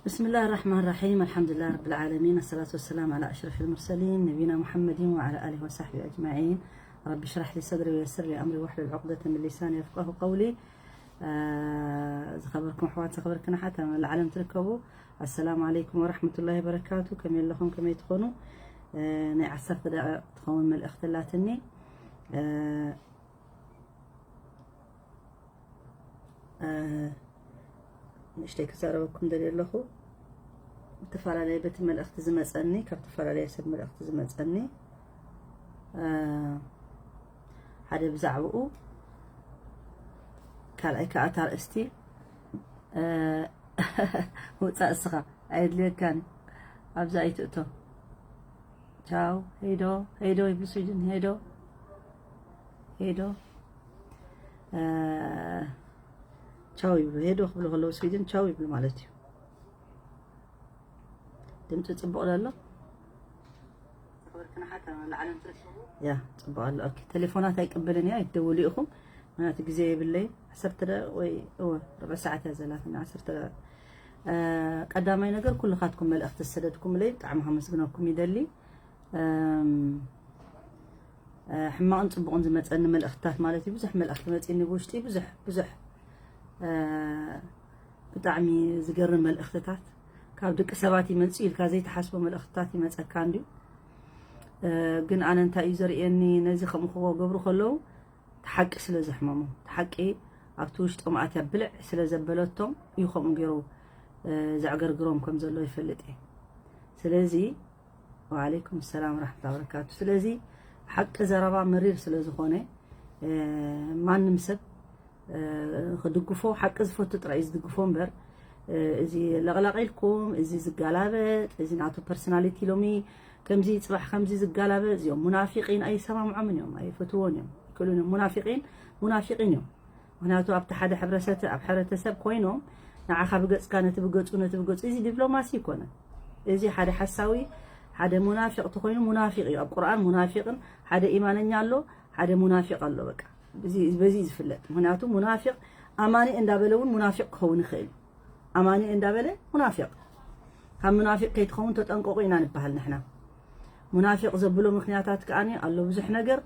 بسم الله الرحمن الرحيم. الحمد لله رب العالمين. الصلاة والسلام على أشرف المرسلين نبينا محمد وعلى آله وصحبه أجمعين. رب اشرح لي صدري ويسر لي أمري واحلل عقدة من لساني يفقهوا قولي. ዝኸበርኩም ኣሕዋት፣ ዝኸበርክን ኣሓት ኣብ መላእ ዓለም ትርከቡ፣ ኣሰላሙ ዓለይኩም ወራሕመቱላሂ ወበረካቱ። ከመይ ኣለኹም? ከመይ ትኾኑ? ናይ ዓሰርተ ደቂቕ ትኸውን መልእኽቲ ኣላትኒ። ንእሽተይ ክዛረበኩም ደልየ ኣለኹ። ዝተፈላለየ በቲ መልእኽቲ ዝመፀኒ፣ ካብ ዝተፈላለየ ሰብ መልእኽቲ ዝመፀኒ ሓደ ብዛዕባኡ፣ ካልኣይ ከዓ እታ ኣርእስቲ። ውፃእ እስኻ፣ ኣየድልየካን፣ ኣብዛ ኣይትእቶ። ቻው። ሄዶ ሄዶ ይብሉ ስዊድን። ሄዶ ሄዶ ቻው ይብሉ። ሄዶ ክብሉ ከለዉ ስዊድን ቻው ይብሉ ማለት እዩ። ድምፂ ፅቡቕ ዶ ኣሎ? ያ፣ ፅቡቕ ኣሎ። ኦኬ፣ ቴሌፎናት ኣይቅበልን እየ፣ ኣይትደውሉ ኢኹም። ምክንያቱ ግዜ የብለይ። ዓሰርተ ደቂቕ ወይ፣ እወ፣ ርብዒ ሰዓት እያ ዘላትና፣ ዓሰርተ ደቂቕ። ቀዳማይ ነገር፣ ኩልኻትኩም መልእኽቲ ዝሰደድኩምለይ ብጣዕሚ ከመስግነኩም ይደሊ። ሕማቕን ፅቡቕን ዝመፀኒ መልእኽትታት ማለት እዩ። ብዙሕ መልእኽቲ መፂኒ፣ ብውሽጢ ብዙሕ ብዙሕ ብጣዕሚ ዝገርም መልእኽትታት ካብ ደቂ ሰባት ይመፅእ ኢልካ ዘይትሓስቦ መልእኽትታት ይመፀካ እንድዩ። ግን ኣነ እንታይ እዩ ዘርእየኒ፣ ነዚ ከምኡ ክገብሩ ከለዉ፣ እቲ ሓቂ ስለ ዘሕመሞም፣ እቲ ሓቂ ኣብቲ ውሽጦም ኣትያ ብልዕ ስለ ዘበለቶም እዩ ከምኡ ገይሩ ዘዕገርግሮም ከም ዘሎ ይፈልጥ እየ። ስለዚ፣ ወዓለይኩም ሰላም ወራሕመቱላሂ ወበረካቱ። ስለዚ ሓቂ ዘረባ መሪር ስለ ዝኾነ፣ ማንም ሰብ ክድግፎ፣ ሓቂ ዝፈቱ ጥራይ እዩ ዝድግፎ እምበር፣ እዚ ለቕላቕ ኢልኩም፣ እዚ ዝጋላበጥ፣ እዚ ናቱ ፐርሶናሊቲ ሎሚ ከምዚ፣ ፅባሕ ከምዚ ዝጋላበጥ፣ እዚኦም ሙናፊቂን ኣይሰማምዖምን እዮም፣ ኣይፈትዎን እዮም፣ ይክእሉን እዮም። ሙናፊቂን ሙናፊቂን እዮም። ምክንያቱ ኣብቲ ሓደ ሕብረሰተ-፣ ኣብ ሕብረተሰብ ኮይኖም ንዓኻ ብገፅካ፣ ነቲ ብገፁ፣ ነቲ ብገፁ፣ እዚ ዲፕሎማሲ ይኮነን። እዚ ሓደ ሓሳዊ፣ ሓደ ሙናፊቅ ተኮይኑ ሙናፊቅ እዩ። ኣብ ቁርኣን ሙናፊቅን ሓደ ኢማነኛ ኣሎ፣ ሓደ ሙናፊቅ ኣሎ። በቃ በዚ፣ በዚ እዩ ዝፍለጥ። ምክንያቱ ሙናፊቅ ኣማኒ እንዳበለ እውን ሙናፊቅ ክኸውን ይኽእል እዩ። ኣማኒ እንዳበለ ሙናፊቅ። ካብ ሙናፊቅ ከይትኸውን ተጠንቀቁ ኢና ንበሃል ንሕና። ሙናፊቅ ዘብሎ ምክንያታት ከኣ ኣሎ ብዙሕ ነገር፣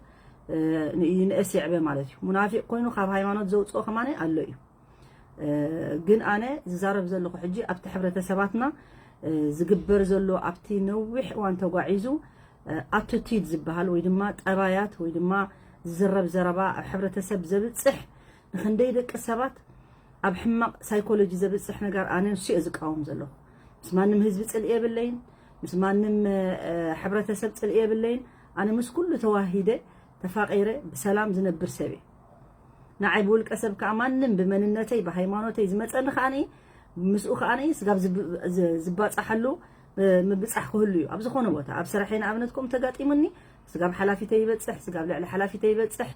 እ፣ ን-፣ ይንእስ ይዕበ ማለት እዩ። ሙናፊቅ ኮይኑ ካብ ሃይማኖት ዘውፅኦ ከማን ኣሎ እዩ። እ፣ ግን ኣነ ዝዛረብ ዘለኹ ሕጂ ኣብቲ ሕብረተሰባትና፣ እ፣ ዝግበር ዘሎ፣ ኣብቲ ነዊሕ እዋን ተጓዒዙ፣ እ፣ ኣቲቲዩድ ዝበሃል ወይ ድማ ጠባያት ወይ ድማ ዝዝረብ ዘረባ ኣብ ሕብረተሰብ ዘብፅሕ፣ ንክንደይ ደቂ ሰባት ኣብ ሕማቕ ሳይኮሎጂ ዘብፅሕ ነገር ኣነ ንሱ እየ ዝቃወም ዘለኹ። ምስ ማንም ህዝቢ ፅልኢ የብለይን፣ ምስ ማንም፣ እ፣ ሕብረተሰብ ፅልኢ የብለይን። ኣነ ምስ ኩሉ ተዋሂደ፣ ተፋቒረ፣ ብሰላም ዝነብር ሰብ እየ። ንዓይ ብውልቀ ሰብ ከዓ ማንም ብመንነተይ፣ ብሃይማኖተይ ዝመፀኒ ከዓ ምስኡ ከዓ ስጋብ ዝብ-፣ ዝ-፣ ዝባፃሓሉ፣ እ፣ ምብፃሕ ክህሉ እዩ። ኣብ ዝኾነ ቦታ፣ ኣብ ስራሐይ ንኣብነት ከምኡ ተጋጢሙኒ፣ ስጋብ ሓላፊተይ ይበፅሕ፣ ስጋብ ልዕሊ ሓላፊተይ ይበፅሕ፣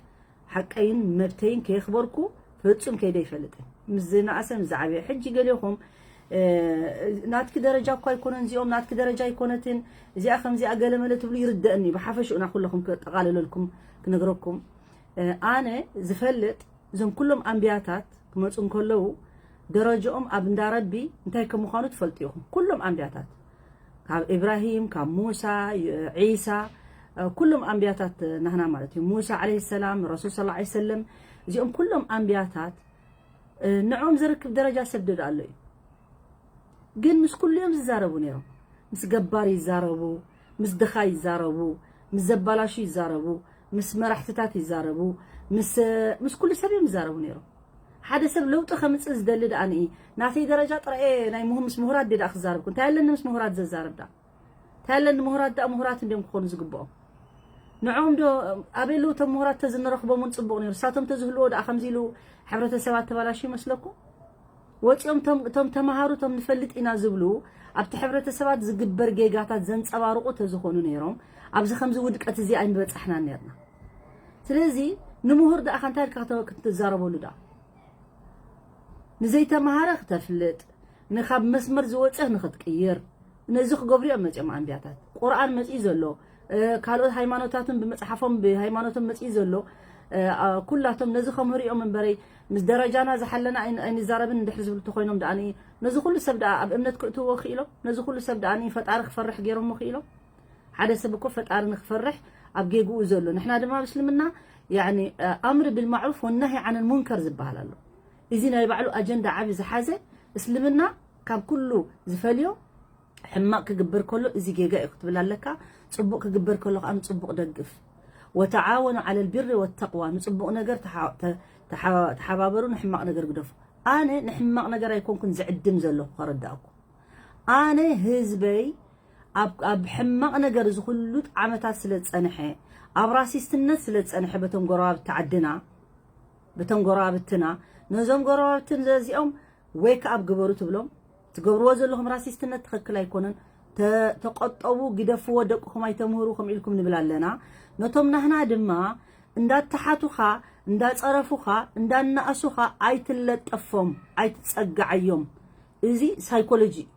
ሓቀይን መብተይን ከየኽበርኩ ፍጹም ከይደ ኣይፈልጥን። ምስ ዝነኣሰ ምስ ዝዓበየ። ሕጂ ገሊኹም፣ እ፣ ናትኪ ደረጃ እኳ ኣይኮነን እዚኦም፣ ናትኪ ደረጃ ኣይኮነትን፣ እዚኣ ከምዚኣ ገለመለ ትብሉ ይርደእኒ። ብሓፈሽኡ ና ኩለኹም ከጠቓልለልኩም ክነግረኩም። እ፣ ኣነ ዝፈልጥ እዞም ኩሎም ኣንብያታት ክመፁ እንከለዉ ደረጃኦም ኣብ እንዳ ረቢ እንታይ ከም ምዃኑ ትፈልጡ ኢኹም። ኩሎም ኣንብያታት ካብ ኢብራሂም፣ ካብ ሙሳ፣ ዒሳ፣ ኩሎም ኣንብያታት ናህና ማለት እዩ። ሙሳ ዓለይሂ ሰላም፣ ረሱል ሰለላሁ ዐለይሂ ወሰለም፣ እዚኦም ኩሎም ኣንብያታት፣ ንዕኦም ዘርክብ ደረጃ ሰብ ዶ ኣሎ እዩ? ግን ምስ ኩሉ እዮም ዝዛረቡ ነይሮም። ምስ ገባር ይዛረቡ፣ ምስ ድኻ ይዛረቡ፣ ምስ ዘባላሹ ይዛረቡ፣ ምስ መራሕትታት ይዛረቡ፣ ምስ፣ ምስ ኩሉ ሰብ እዮም ዝዛረቡ ነይሮም። ሓደ ሰብ ለውጢ ከምፅእ ዝደሊ ደኣ ንኢ ናተይ ደረጃ ጥራየ ናይ ምሁ-፣ ምስ ምሁራት ድየ ደኣ ክዛረብኩ? እንታይ ኣለኒ ምስ ምሁራት ዘዛርብ ደኣ? እንታይ ኣለኒ ምሁራት ደኣ ምሁራት እንድዮም ክኾኑ ዝግብኦም። ንዕኦም ዶ ኣበይ ኣለዉ እቶም ምሁራት? ተዝንረኽቦም እውን ፅቡቕ ነይሩ። ንሳቶም ተዝህልዎ ደኣ ከምዚ ኢሉ ሕብረተሰብ ኣተባላሹ ይመስለኩም? ወፂኦም እቶም፣ እቶም ተምሃሩ፣ እቶም ንፈልጥ ኢና ዝብሉ ኣብቲ ሕብረተሰባት ዝግበር ጌጋታት ዘንፀባርቑ ተዝኾኑ ነይሮም ኣብዚ ከምዚ ውድቀት እዚ ኣይምበፃሕናን ነይርና። ስለዚ ንምሁር ደኣ እንታይ ኢልካ ክተ-፣ ክትዛረበሉ ደኣ? ንዘይተምሃረ ክተፍልጥ፣ ንኻብ መስመር ዝወፀ ንኽትቅይር፣ ነዚ ክገብሩ እዮም መፂኦም ኣንብያታት። ቁርኣን መፂኡ ዘሎ፣ እ፣ ካልኦት ሃይማኖታትን ብመፅሓፎም ብሃይማኖቶም መፂኡ ዘሎ፣ ኩላቶም ነዚ ከምህሩ እዮም እምበረይ፣ ምስ ደረጃና ዝሓለና ኣይንዛረብን እንድሕር ዝብሉ ተኮይኖም ደኣ ነዚ ኩሉ ሰብ ደኣ ኣብ እምነት ክእትዎ ክኢሎም? ነዚ ኩሉ ሰብ ደኣ ፈጣሪ ክፈርሕ ገይሮሞ ክኢሎም? ሓደ ሰብ እኮ ፈጣሪ ንክፈርሕ ኣብ ጌግኡ ዘሎ። ንሕና ድማ ኣብ እስልምና ያኒ ኣምር ብልማዕሩፍ ወናሂ ዓነል ሙንከር ዝበሃል ኣሎ። እዚ ናይ ባዕሉ ኣጀንዳ ዓቢ ዝሓዘ እስልምና ካብ ኩሉ ዝፈልዮ ሕማቕ ክግበር ከሎ እዚ ጌጋ እዩ ክትብል ኣለካ። ጽቡቕ ክግበር ከሎ ከዓ ንጽቡቕ ደግፍ። ወተዓወኑ ዓለል ቢሪ ወተቅዋ፣ ንጽቡቕ ነገር ተሓባበሩ፣ ንሕማቕ ነገር ግደፉ። ኣነ ንሕማቕ ነገር ኣይኮንኩን ዝዕድም ዘለኹ ከረዳእኩ። ኣነ ህዝበይ ኣብ ሕማቕ ነገር እዚ ኩሉ ዓመታት ስለ ዝጸንሐ፣ ኣብ ራሲስትነት ስለ ዝጸንሐ በቶም ጎረባብቲ ዓድና፣ በቶም ጎረባብትና፣ ነዞም ጎረባብትን ዘዚኦም ወይ ከኣ ግበሩ ትብሎም። ትገብርዎ ዘለኹም ራሲስትነት ትኽክል ኣይኮነን። ተቆጠቡ፣ ግደፍዎ፣ ደቅኹም ኣይተምህሩ ከምኡ ኢልኩም ንብል ኣለና። ነቶም ናህና ድማ እንዳተሓቱኻ፣ እንዳጸረፉኻ፣ እንዳናኣሱኻ ኣይትለጠፎም፣ ኣይትጸግዓዮም። እዚ ሳይኮሎጂ እዩ።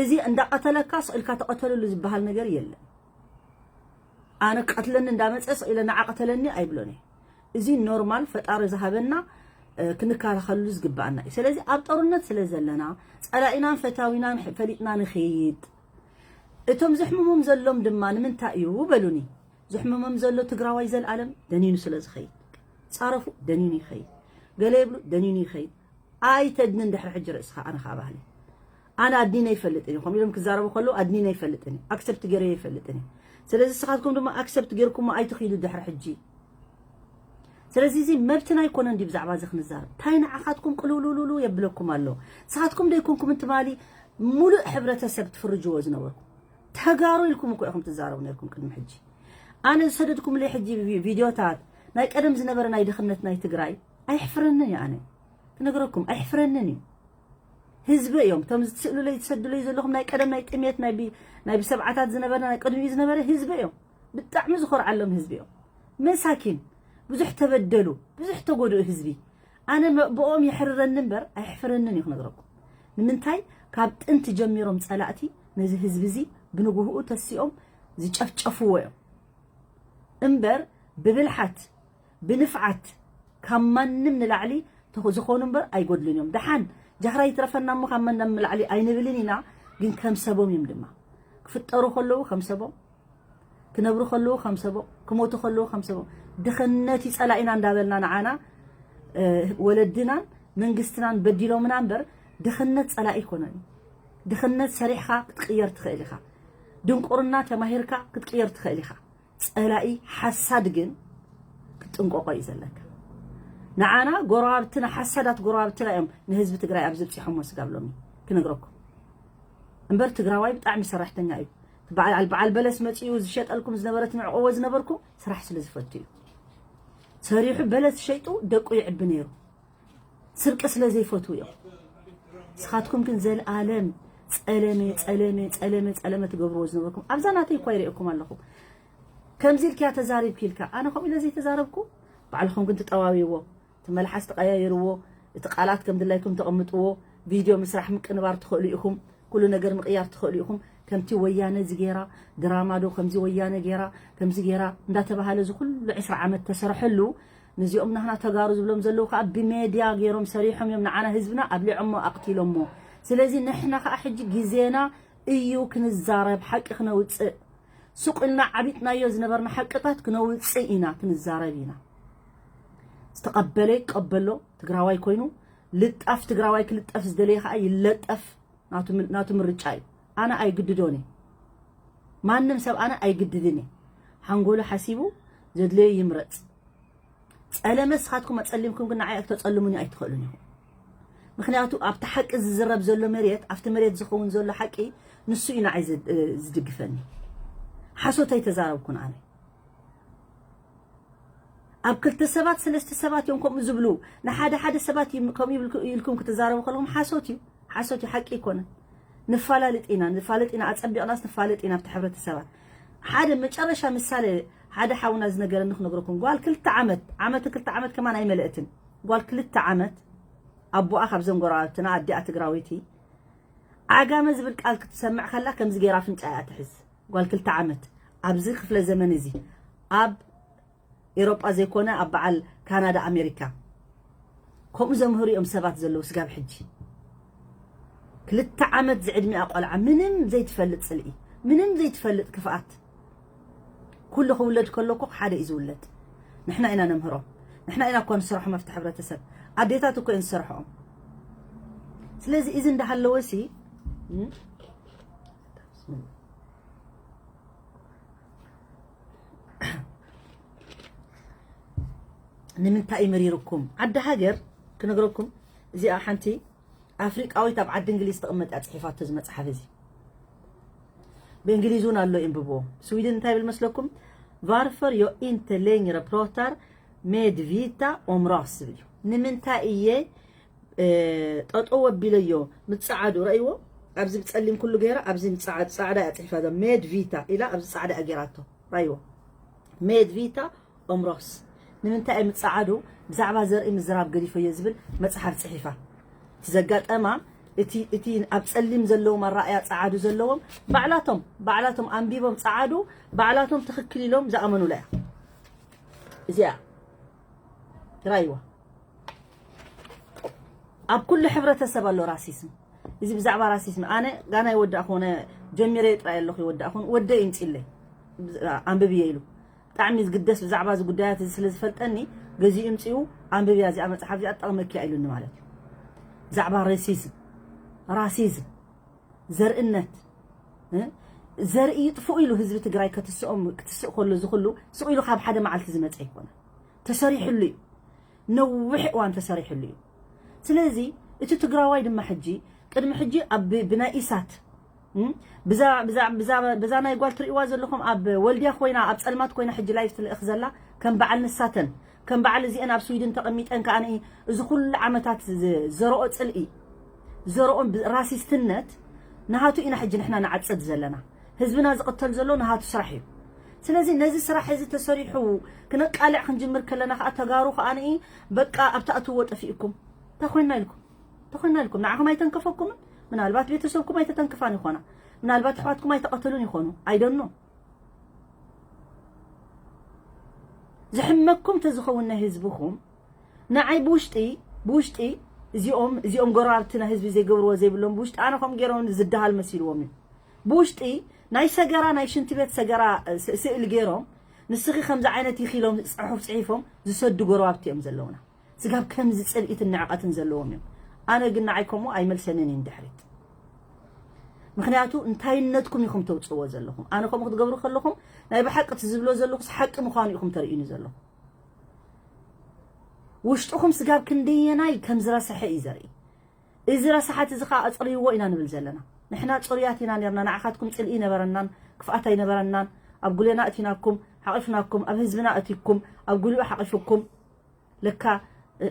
እዚ እንዳቀተለካ ስቕ ኢልካ ተቐተልሉ ዝበሃል ነገር የለን። ኣነ ቀትለኒ እንዳመጸ ስቕ ኢለ ንዓ ቀተለኒ ኣይብሎን እየ። እዚ ኖርማል ፈጣሪ ዝሃበና ክንከላኸልሉ ዝግብኣና እዩ። ስለዚ ኣብ ጦርነት ስለ ዘለና ጸላኢናን ፈታዊናን ፈሊጥና ንኸይድ። እቶም ዘሕምሞም ዘሎም ድማ ንምንታይ እዩ በሉኒ። ዘሕምሞም ዘሎ ትግራዋይ ዘልኣለም ደኒኑ ስለ ዝኸይድ፣ ጻረፉ ደኒኑ ይኸይድ፣ ገለ ይብሉ ደኒኑ ይኸይድ። ኣይተድንን ድሕሪ ሕጂ ርእስኻ። ኣነ ከዓ ባህሊ ኣነ ኣድኒነ ይፈልጥን እዩ። ከምኡ ኢሎም ክዛረቡ ከለዉ ኣድኒነ ይፈልጥን እዩ። ኣክሰፕት ገይረ ይፈልጥን እዩ። ስለዚ ንስኻትኩም ድማ ኣክሰፕት ገይርኩሞ ኣይትኺዱ ድሕሪ ሕጂ። ስለዚ እዚ መብትና ኣይኮነን ድዩ ብዛዕባ እዚ ክንዛረብ? እንታይ ንዓኻትኩም ቅልውልውልው የብለኩም ኣሎ? ንስኻትኩም ዶ ኣይኮንኩም ትማሊ ሙሉእ ሕብረተሰብ ትፍርጅዎ ዝነበርኩም? ተጋሩ ኢልኩም እኮ ኢኹም ትዛረቡ ነርኩም ቅድሚ ሕጂ። ኣነ ዝሰደድኩምለይ ሕጂ ቪድዮታት ናይ ቀደም ዝነበረ ናይ ድኽነት ናይ ትግራይ ኣይሕፍረንን እዩ። ኣነ ክነግረኩም ኣይሕፍረንን እዩ። ህዝቢ እዮም እቶም ዝትስእሉለይ ዝሰዱለይ ዘለኹም ናይ ቀደም ናይ ጥሜት ናይ ብሰብዓታት ዝነበረ ናይ ቅድሚኡ ዝነበረ ህዝቢ እዮም። ብጣዕሚ ዝኾርዓሎም ህዝቢ እዮም። መሳኪን ብዙሕ ተበደሉ ብዙሕ ተጎድኡ ህዝቢ። ኣነ ብኦም የሕርረኒ እምበር ኣይሕፍረንን እዩ ክነግረኩም። ንምንታይ ካብ ጥንቲ ጀሚሮም ጸላእቲ ነዚ ህዝቢ እዚ ብንግህኡ ተሲኦም ዝጨፍጨፍዎ እዮም እምበር ብብልሓት ብንፍዓት ካብ ማንም ንላዕሊ ዝኾኑ እምበር ኣይጎድሉን እዮም። ደሓን ጃህራ ይትረፈና እሞ ካብ ማንም ንላዕሊ ኣይንብልን ኢና፣ ግን ከም ሰቦም እዮም ድማ ክፍጠሩ ከለዉ ከም ሰቦም ክነብሩ ከለዉ ከም ሰቦም ክሞቱ ከለዉ ከም ሰቦም ድኽነት ይጸላኢና እንዳበልና ንዓና ወለድናን መንግስትናን በዲሎምና እምበር ድኽነት ጸላኢ ኣይኮነን። ድኽነት ሰሪሕኻ ክትቅየር ትኽእል ኢኻ። ድንቁርና ተማሂርካ ክትቅየር ትኽእል ኢኻ። ጸላኢ ሓሳድ ግን ክትጥንቀቆ እዩ ዘለካ። ንዓና ጎረባብትና ሓሳዳት ጎረባብትና እዮም ንህዝቢ ትግራይ ኣብዚ ብፂሖሞ ስጋብ ሎሚ ክነግረኩም እምበር ትግራዋይ ብጣዕሚ ሰራሕተኛ እዩ። በዓል በዓል በለስ መፂኡ ዝሸጠልኩም ዝነበረ ትንዕቆዎ ዝነበርኩም ስራሕ ስለ ዝፈቱ እዩ። ሰሪሑ በለስ ሸይጡ ደቁ ይዕቢ ነይሩ። ስርቂ ስለ ዘይፈትዉ እዮም። ንስኻትኩም ግን ዘልኣለም ጸለመ ጸለመ ጸለመ ጸለመ ትገብርዎ ዝነበርኩም ኣብዛ ናተይ እኳ ይርእየኩም ኣለኹ። ከምዚ ኢልክያ ተዛሪብኪ ኢልካ ኣነ ከምኡ ኢለ ዘይተዛረብኩ። ባዕልኹም ግን ትጠዋውይዎ፣ እቲ መልሓስ ትቀያይርዎ፣ እቲ ቃላት ከም ድላይኩም ተቐምጥዎ። ቪድዮ ምስራሕ ምቅንባር ትኽእሉ ኢኹም፣ ኩሉ ነገር ምቕያር ትኽእሉ ኢኹም። ከምቲ ወያነ እዚ ገይራ ድራማ ዶ ከምዚ ወያነ ገይራ ከምዚ ገይራ እንዳተባሃለ እዚ ኩሉ ዕስራ ዓመት ተሰርሐሉ። ነዚኦም ናህና ተጋሩ ዝብሎም ዘለዉ ከዓ ብሜድያ ገይሮም ሰሪሖም እዮም ንዓና ህዝብና ኣብሊዖሞ ኣቕቲሎሞ። ስለዚ ንሕና ከዓ ሕጂ ግዜና እዩ ክንዛረብ ሓቂ ክነውፅእ። ሱቕ ኢልና ዓቢጥናዮ ዝነበርና ሓቅታት ክነውፅእ ኢና ክንዛረብ ኢና። ዝተቐበለ ይቀበሎ ትግራዋይ ኮይኑ ልጣፍ ትግራዋይ ክልጠፍ ዝደለየ ከዓ ይለጠፍ። ናቱ ምርጫ እዩ። ኣነ ኣይግድዶን እየ። ማንም ሰብ ኣነ ኣይግድድን እየ። ሓንጎሉ ሓሲቡ ዘድለዮ ይምረፅ። ጸለመ ንስኻትኩም ኣጸሊምኩም ግን ንዓይ ክተጸልሙኒ ኣይትኽእሉን ኢኹም። ምክንያቱ ኣብቲ ሓቂ ዝዝረብ ዘሎ መሬት ኣብቲ መሬት ዝኸውን ዘሎ ሓቂ ንሱ እዩ ንዓይ ዝድግፈኒ። ሓሶት ኣይተዛረብኩን ኣነ። ኣብ ክልተ ሰባት ሰለስተ ሰባት እዮም ከምኡ ዝብሉ። ንሓደ ሓደ ሰባት ከምኡ ኢልኩም ክትዛረቡ ከለኹም ሓሶት እዩ። ሓሶት እዩ፣ ሓቂ ኣይኮነን። ንፋላልጥ ኢና ንፋለጥ ኢና ኣጸቢቕናስ ንፋለጥ ኢና ኣብቲ ሕብረተሰባት። ሓደ መጨረሻ ምሳሌ ሓደ ሓውና ዝነገረኒ ክነግረኩም። ጓል ክልተ ዓመት ዓመትን ክልተ ዓመት ከማን ኣይመለእትን ጓል ክልተ ዓመት ኣቦኣ ካብ ዘንጎራትና ኣዲኣ ትግራወይቲ ዓጋመ ዝብል ቃል ክትሰምዕ ከላ ከምዚ ገይራ ኣፍንጫ እያ ትሕዝ። ጓል ክልተ ዓመት ኣብዚ ክፍለ ዘመን እዚ ኣብ ኤሮጳ ዘይኮነ ኣብ በዓል ካናዳ ኣሜሪካ። ከምኡ ዘምህሩ እዮም ሰባት ዘለዉ ስጋብ ሕጂ። ክልተ ዓመት ዝዕድሚኣ ቆልዓ ምንም ዘይትፈልጥ ጽልኢ፣ ምንም ዘይትፈልጥ ክፍኣት። ኩሉ ክውለድ ከሎ እኮ ሓደ እዩ ዝውለድ። ንሕና ኢና ነምህሮም። ንሕና ኢና እኮ ንሰርሖም ኣብቲ ሕብረተሰብ። ኣዴታት እኮ እየን ዝሰርሖም። ስለዚ እዚ እንዳሃለወ ሲ ንምንታይ እዩ መሪርኩም? ዓዲ ሃገር ክነግረኩም፣ እዚኣ ሓንቲ ኣፍሪቃዊት ኣብ ዓዲ እንግሊዝ ተቐመጥ እያ ጽሒፋቶ እዚ መጽሓፍ እዚ። ብእንግሊዝ እውን ኣሎ ይንብብዎ። ስዊድን እንታይ ይብል መስለኩም? ቫርፈር ዮ ኢንተ ሌንግረ ፕሮታር ሜድ ቪታ ኦምራስ ዝብል እዩ። ንምንታይ እየ ጠጠው ኣቢለዮ ምጽዓዱ ረእይዎ። ኣብዚ ብጸሊም ኩሉ ገይራ ኣብዚ ጻዕዳ እያ ጽሒፋ ሜድ ቪታ ኢላ ኣብዚ ጻዕዳ እያ ገይራቶ። ረእይዎ ሜድ ቪታ ኦምሮስ ንምንታይ እየ ምጽዓዱ ብዛዕባ ዘርኢ ምዝራብ ገዲፈዮ ዝብል መጽሓፍ ጽሒፋ። እቲ ዘጋጠማ እቲ እቲ ኣብ ጸሊም ዘለዎም ኣራእያ ጸዓዱ ዘለዎም ባዕላቶም ባዕላቶም ኣንቢቦም ጸዓዱ ባዕላቶም ትኽክል ኢሎም ዝኣመኑላ እያ። እዚኣ ራይዋ ኣብ ኩሉ ሕብረተሰብ ኣሎ ራሲስም። እዚ ብዛዕባ ራሲስም ኣነ ጋና ይወዳእኹ ነ ጀሚረ ጥራይ ኣለኹ ይወዳእኹን ወደ ይምፂለይ ኣንብብየ ኢሉ ብጣዕሚ ዝግደስ ብዛዕባ እዚ ጉዳያት እዚ ስለ ዝፈልጠኒ ገዚኡ ምፅኡ ኣንብብያ እዚኣ መፅሓፍ እዚኣ ጠቕመኪያ ኢሉኒ ማለት እዩ። ብዛዕባ ራሲዝም ራሲዝም ዘርእነት ዘርኢ ይጥፍኡ ኢሉ ህዝቢ ትግራይ ክትስኦም ክትስእ ከሎ ዝኽሉ ስቕ ኢሉ ካብ ሓደ መዓልቲ ዝመፀ ይኮነ ተሰሪሕሉ እዩ። ነዊሕ እዋን ተሰሪሕሉ እዩ። ስለዚ እቲ ትግራዋይ ድማ ሕጂ ቅድሚ ሕጂ ኣብ ብናይ ኢሳት በዛ ናይ ጓል ትርእዋ ዘለኹም ኣብ ወልድያ ኮይና ኣብ ፀልማት ኮይና ሕጂ ላይፍ ትልእኽ ዘላ ከም በዓል ንሳተን ከም በዓል እዚአን ኣብ ስዊድን ተቐሚጠን ከዓ እዚ ኩሉ ዓመታት ዘረኦ ፅልኢ ዘረኦም ራሲስትነት ንሃቱ ኢና ሕጂ ንሕና ንዓፅድ ዘለና። ህዝብና ዝቕተል ዘሎ ንሃቱ ስራሕ እዩ። ስለዚ ነዚ ስራሕ እዚ ተሰሪሑ ክነቃልዕ ክንጅምር ከለና ከዓ ተጋሩ ከዓ ንኢ በቃ ኣብቲ ኣትዎ ጠፊእኩም ተኮንና ኢልኩም ተኮንና ኢልኩም ንዓኹም ኣይተንከፈኩምን። ምናልባት ቤተሰብኩም ኣይተተንክፋን ይኾና። ምናልባት ኣሕዋትኩም ኣይተቐተሉን ይኾኑ። ኣይደኖ ዝሕመኩም ተዝኸውን ናይ ህዝብኹም ንዓይ ብውሽጢ ብውሽጢ እዚኦም እዚኦም ጎረባብቲ ናይ ህዝቢ ዘይገብርዎ ዘይብሎም ብውሽጢ ኣነ ከም ገይሮም ዝደሃል መሲልዎም እዩ። ብውሽጢ ናይ ሰገራ ናይ ሽንቲ ቤት ሰገራ ስእሊ ገይሮም ንስኺ ከምዚ ዓይነት ይኽኢሎም ፅሑፍ ፅሒፎም ዝሰዱ ጎረባብቲ እዮም ዘለውና። ስጋብ ከምዚ ፅልኢትን ንዕቐትን ዘለዎም እዮም። ኣነ ግን ንዓይ ከምኡ ኣይመልሰንን እየ ንድሕሪት። ምክንያቱ እንታይነትኩም ኢኹም ተውፅእዎ ዘለኹም። ኣነ ከምኡ ክትገብሩ ከለኹም ናይ ብሓቂ እቲ ዝብሎ ዘለኹስ ሓቂ ምዃኑ ኢኹም ተርእዩኒ ዘለኹም። ውሽጥኹም ስጋብ ክንደየናይ ከም ዝረሰሐ እዩ ዘርኢ። እዚ ረሳሓት እዚ ከዓ ኣፅርይዎ ኢና ንብል ዘለና። ንሕና ፅሩያት ኢና ነርና፣ ንዓኻትኩም ፅልኢ ይነበረናን ክፍኣት ኣይነበረናን። ኣብ ጉሌና እቲናኩም ሓቂፍናኩም፣ ኣብ ህዝብና እቲኩም ኣብ ጉሊኡ ሓቂፍኩም። ለካ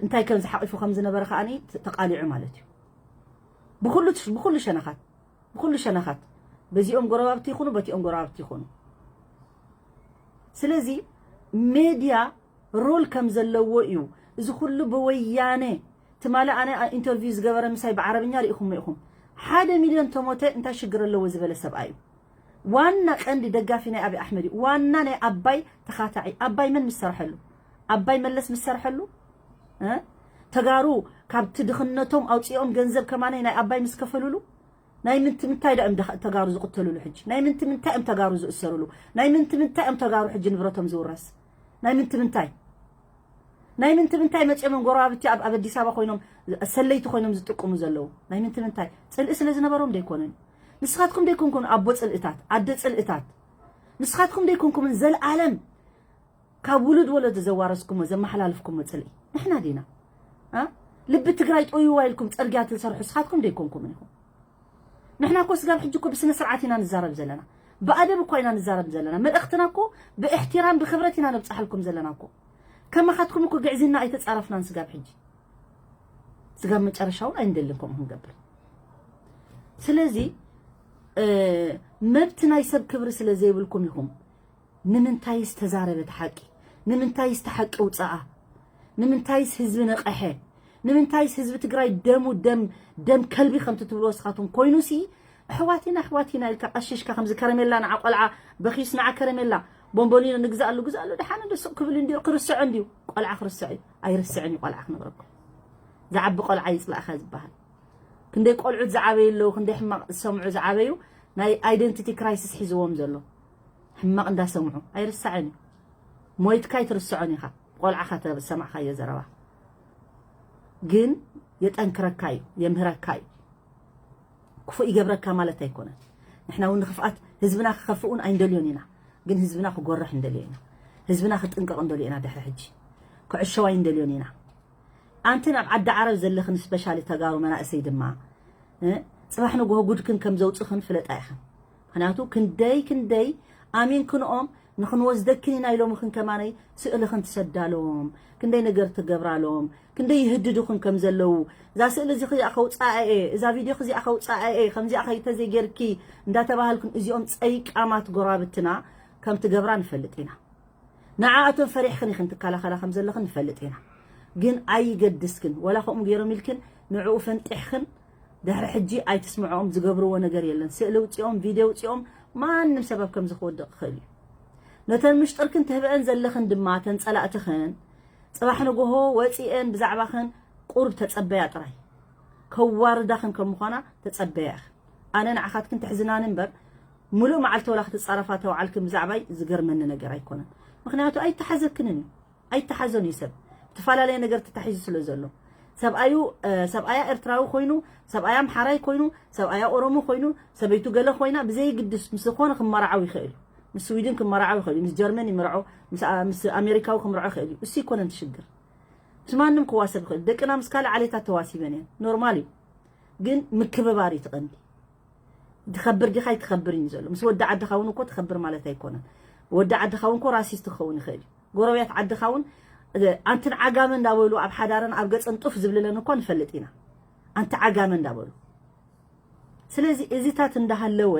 እንታይ ከም ዝሓቂፉ ከም ዝነበረ ከዓ ተቃሊዑ ማለት እዩ። ብኩሉ ብኩሉ ሸነኻት ብኩሉ ሸነኻት በዚኦም ጎረባብቲ ይኹኑ በቲኦም ጎረባብቲ ይኹኑ። ስለዚ ሜድያ ሮል ከም ዘለዎ እዩ። እዚ ኩሉ ብወያነ ትማሊ ኣነ ኢንተርቪው ዝገበረ ምሳይ ብዓረብኛ ርኢኹሞ ኢኹም። ሓደ ሚልዮን ተሞተ እንታይ ሽግር ኣለዎ ዝበለ ሰብኣይ እዩ። ዋና ቀንዲ ደጋፊ ናይ ኣብይ ኣሕመድ እዩ። ዋና ናይ ኣባይ ተኻታዒ ኣባይ መን ምሰርሐሉ ኣባይ መለስ ምሰርሐሉ ተጋሩ ካብቲ ድኽነቶም ኣውፂኦም ገንዘብ ከማነይ ናይ ኣባይ ምስ ከፈልሉ ናይ ምንቲ ምንታይ ዳ እዮም ተጋሩ ዝቕተሉሉ ሕጂ? ናይ ምንቲ ምንታይ እዮም ተጋሩ ዝእሰሩሉ? ናይ ምንቲ ምንታይ እዮም ተጋሩ ሕጂ ንብረቶም ዝውረስ? ናይ ምንቲ ምንታይ ናይ ምንቲ ምንታይ መፂኦም ጎረባብቲ ኣብ ኣብ ኣዲስ ኣበባ ኮይኖም ሰለይቲ ኮይኖም ዝጥቅሙ ዘለዉ ናይ ምንቲ ምንታይ ፅልኢ ስለ ዝነበሮም ደይኮነን። ንስኻትኩም ደይኮንኩም ኣቦ ፅልእታት ኣደ ፅልእታት ንስኻትኩም ደይኮንኩምን ዘለኣለም ካብ ውሉድ ወለዶ ዘዋረስኩሞ ዘመሓላልፍኩሞ ፅልኢ ንሕና ዲና? ልቢ ትግራይ ጠይዋ ኢልኩም ፅርግያ ትሰርሑ ንስኻትኩም ደይኮንኩምን ኢኹም። ንሕና እኮ ስጋብ ሕጂ እኮ ብስነ ስርዓት ኢና ንዛረብ ዘለና፣ ብኣደብ እኳ ኢና ንዛረብ ዘለና። መልእኽትና እኮ ብእሕትራም ብክብረት ኢና ነብፅሓልኩም ዘለና እኮ። ከማኻትኩም እኮ ግዕዝና ኣይተፃረፍናን ስጋብ ሕጂ። ስጋብ መጨረሻ እውን ኣይንደልን ከምኡ ክንገብር። ስለዚ መብቲ ናይ ሰብ ክብሪ ስለ ዘይብልኩም ኢኹም። ንምንታይስ ተዛረበት ሓቂ? ንምንታይስ ተሓቂ ውፅኣ? ንምንታይስ ህዝቢ ነቐሐ? ንምንታይስ ህዝቢ ትግራይ ደሙ ደም ደም ከልቢ ከምቲ ትብልዎ ስኻትኩም ኮይኑሲ ኣሕዋት ኢና ኣሕዋት ኢና ኢልካ ቀሽሽካ ከምዚ ከረሜላ ንዓ ቆልዓ በኺዩስ ንዓ ከረሜላ ቦምቦሊኖ ንግዛኣሉ፣ ግዛኣሉ፣ ደሓን እንዶ ስቕ ክብል እንድዩ፣ ክርስዖ እንድዩ። ቆልዓ ክርስዖ እዩ። ኣይርስዕን እዩ ቆልዓ፣ ክነግረኩም። ዝዓቢ ቆልዓ ይጽላእኻ ዝበሃል። ክንደይ ቆልዑት ዝዓበዩ ኣለዉ፣ ክንደይ ሕማቕ ዝሰምዑ ዝዓበዩ፣ ናይ ኣይደንቲቲ ክራይሲስ ሒዝዎም ዘሎ። ሕማቕ እንዳሰምዑ። ኣይርሳዕን እዩ። ሞይትካ ኣይትርስዖን ኢኻ። ቆልዓኻ ተሰማዕካዮ ዘረባ። ግን የጠንክረካ እዩ፣ የምህረካ እዩ። ክፉእ ይገብረካ ማለት ኣይኮነን። ንሕና እውን ንኽፍኣት ህዝብና ክኸፍእ እውን ኣይንደልዮን ኢና። ግን ህዝብና ክጎርሕ እንደልዮ ኢና። ህዝብና ክጥንቀቕ እንደልዮ ኢና። ድሕሪ ሕጂ ክዕሸው ኣይንደልዮን ኢና። ኣንትን ኣብ ዓዲ ዓረብ ዘለኽን ስፔሻሊ ተጋሩ መናእሰይ ድማ፣ እ፣ ጽባሕ ንግሆ ጉድክን ከም ዘውጽእኽን ፍለጣ ኢኽን። ምኽንያቱ ክንደይ ክንደይ ኣሚንክንኦም ንኽንወስደክን ኢና ኢሎምኽን ከማነይ ስእልኽን ትሰዳሎም፣ ክንደይ ነገር ትገብራሎም፣ ክንደይ ይህድዱኽን ከም ዘለዉ፣ እዛ ስእሊ እዚ ኽዚኣ ከውጽኣ እየ፣ እዛ ቪድዮ ኽዚኣ ከውጽኣ እየ፣ ከምዚኣ ኸይተዘይጌርኪ እንዳተባሃልክን እዚኦም ጸይቃማት ጎረባብትና ከም ትገብራ ንፈልጥ ኢና። ንዓኣቶም ፈሪሕኽን ኢኽን ትከላኸላ ከም ዘለኽን ንፈልጥ ኢና። ግን ኣይገድስክን፣ ወላ ከምኡ ገይሮም ኢልክን ንዕኡ ፈንጢሕኽን ድሕሪ ሕጂ ኣይትስምዖም፣ ዝገብርዎ ነገር የለን። ስእሊ ውፅኦም፣ ቪድዮ ውፅኦም፣ ማንም ሰብ ኣብ ከምዚ ክወድቕ ይኽእል እዩ። ነተን ምሽጥርክን ትህብአን ዘለኽን ድማ ተን ጸላእትኽን ጽባሕ ንግሆ ወፂኤን ብዛዕባኽን ቁሩብ ተጸበያ ጥራይ። ከዋርዳኽን ከም ምዃና ተጸበያ ኢኽን። ኣነ ንዓኻትክን ተሕዝናኒ እምበር፣ ሙሉእ መዓልቲ ወላ ክትጻረፋ ተውዓልክን ብዛዕባይ ዝገርመኒ ነገር ኣይኮነን። ምኽንያቱ ኣይተሓዘክንን እዩ። ኣይተሓዞን እዩ ሰብ። ዝተፈላለየ ነገር ተታሒዙ ስለ ዘሎ። ሰብኣዩ፣ እ፣ ሰብኣያ ኤርትራዊ ኮይኑ፣ ሰብኣያ ኣምሓራይ ኮይኑ፣ ሰብኣያ ኦሮሞ ኮይኑ፣ ሰበይቱ ገለ ኮይና፣ ብዘይግድስ ምስ ዝኾነ ክመራዓው ይኽእል እዩ። ምስ ስዊድን ክመራዓው ይኽእል እዩ። ምስ ጀርመን ይምርዖ፣ ምስ፣ ኣ-፣ ምስ ኣሜሪካዊ ክምርዖ ይኽእል እዩ። እሱ ኣይኮነን እቲ ሽግር። ምስ ማንም ክዋሰብ ይኽእል። ደቅና ምስ ካልእ ዓሌታት ተዋሲበን እየን። ኖርማል እዩ። ግን ምክብባር እዩ እቲ ቀንዲ። ትኸብር ዲኻ ኣይትኸብርን እዩ ዘሎ። ምስ ወዲ ዓድኻ እውን እኮ ትኸብር ማለት ኣይኮነን። ወዲ ዓድኻ እውን እኮ ራሲስት ክኸውን ይኽእል እዩ። ጎረቤት ዓድኻ እውን፣ እ፣ ኣንትን ዓጋመ እንዳበሉ ኣብ ሓዳረን ኣብ ገጸን ጡፍ ዝብልለን እኮ ንፈልጥ ኢና። ኣንቲ ዓጋመ እንዳበሉ። ስለዚ እዚታት እንዳሃለወ